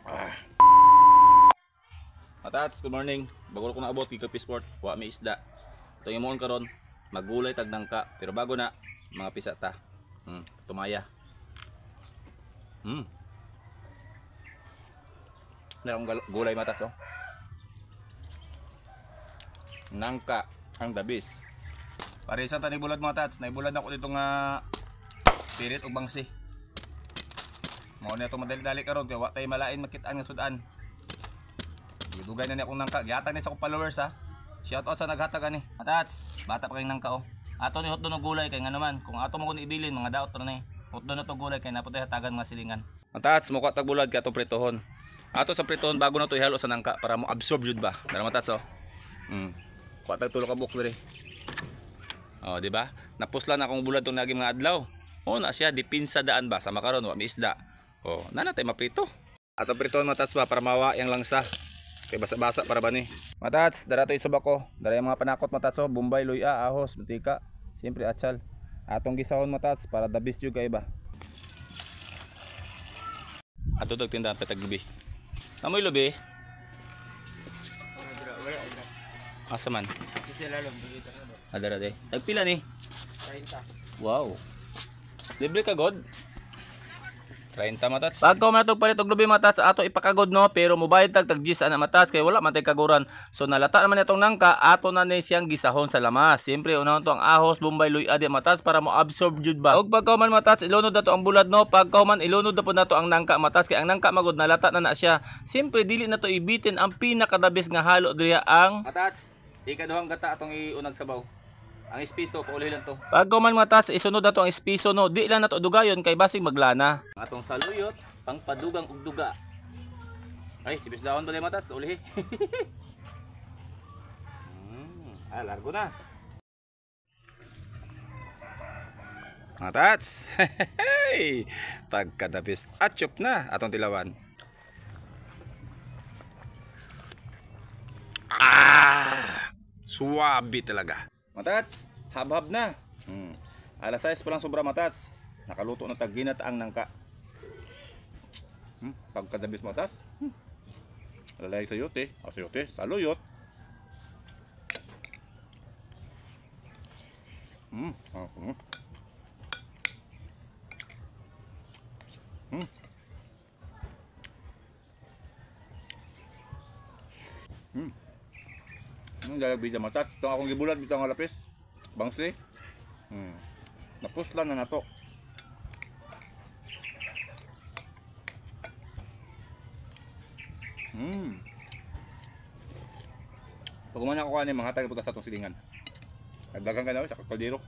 Ah. Matats, good morning. Bago ko naabot kay Kapisport, wa may isda. Ito yung muon karon, magulay tag nangka, pero bago na mga pisa ta. Tumaya. Meron gulay, matats, oh. Nangka ang dabis. Paresa ta ni bulad, mga tats, naibulad ako dito nga pirit og bangsi. Mao ni ato madali-dali karon kay wa tay malain makitaan nga sudan. Dugay na ni akong nangka. Gihatag ni sa akong followers ha. Shout out sa naghatag ani. Matats, bata pa kayong nangka oh. Ato ni hotdog og gulay kay ngano man kung ato mo kun ibilin mga daot ra ni. Hotdog na to gulay kay naputay hatagan mga silingan. Matats, muka tag bulad kay atong pritohon. Ato sa pritohon bago na to ihalo sa nangka para mo absorb jud ba. Dara, matats, oh. Kuha tag tulo ka buok diri. Oh, di ba? Napuslan akong bulad tong naging mga adlaw. Oh, na siya dipinsa daan ba sa makaron wa may isda. Oh, na natay maprito. Ato pritohon, matats, ba para mawa yang langsa. Kay basa-basa para ba ni. Matats, dara to isubak ko. Dara yung mga panakot, matats, oh, Bombay, luya, ahos, mantika. Siyempre atsal. Atong gisahon, matats, para the best jud kay ba. Ato tag tindahan petag lubi. Amoy lubi? Wala, wala. Asa man? Sila lang, dito na. Adara de. Tagpila ni? 30. Wow. Libre ka god. 30, matats. Pagka man natog palit og lubi, matats, ato ipakagod no, pero mobayad tag tag gis ana, matats, kay wala man tay kaguran. So nalata naman itong nangka, ato na ni siyang gisahon sa lamas. Siyempre unahon to ang ahos, bombay, luya di, matats, para mo absorb jud ba. Og pagka man, matats, ilunod na to ang bulad no, pagka man ilunod na po nato ang nangka, matats, kay ang nangka magod nalata na na siya. Siyempre dili na to ibitin ang pinakadabis nga halo diriya ang matats. Ikaduhang gata atong iunag sabaw. Ang espiso, pauli lang to. Pagka man, matas, isunod na to ang espiso no. Di lang na to dugayon kay basig maglana. Ang atong saluyot, pangpadugang og duga. Ay, sibis dahon ba matas? Ulihi. Largo na. Matats. Hey! Pagkadabis, atchop na atong tilawan. Ah! Suwabe talaga. Matats, habhab na. Alas 6 pa lang sobra, matats. Nakaluto na tag ang nangka. Pagkadabis, matats. Lalay sa yote. O sa yote, saluyot. Oh, Dalag bija, matats. Itong akong gibulat bitaw nga lapis. Bangsi. Napuslan na nato. Pag umana ko ani mga hatag sa atong silingan. Daghang ka na sa kaldero.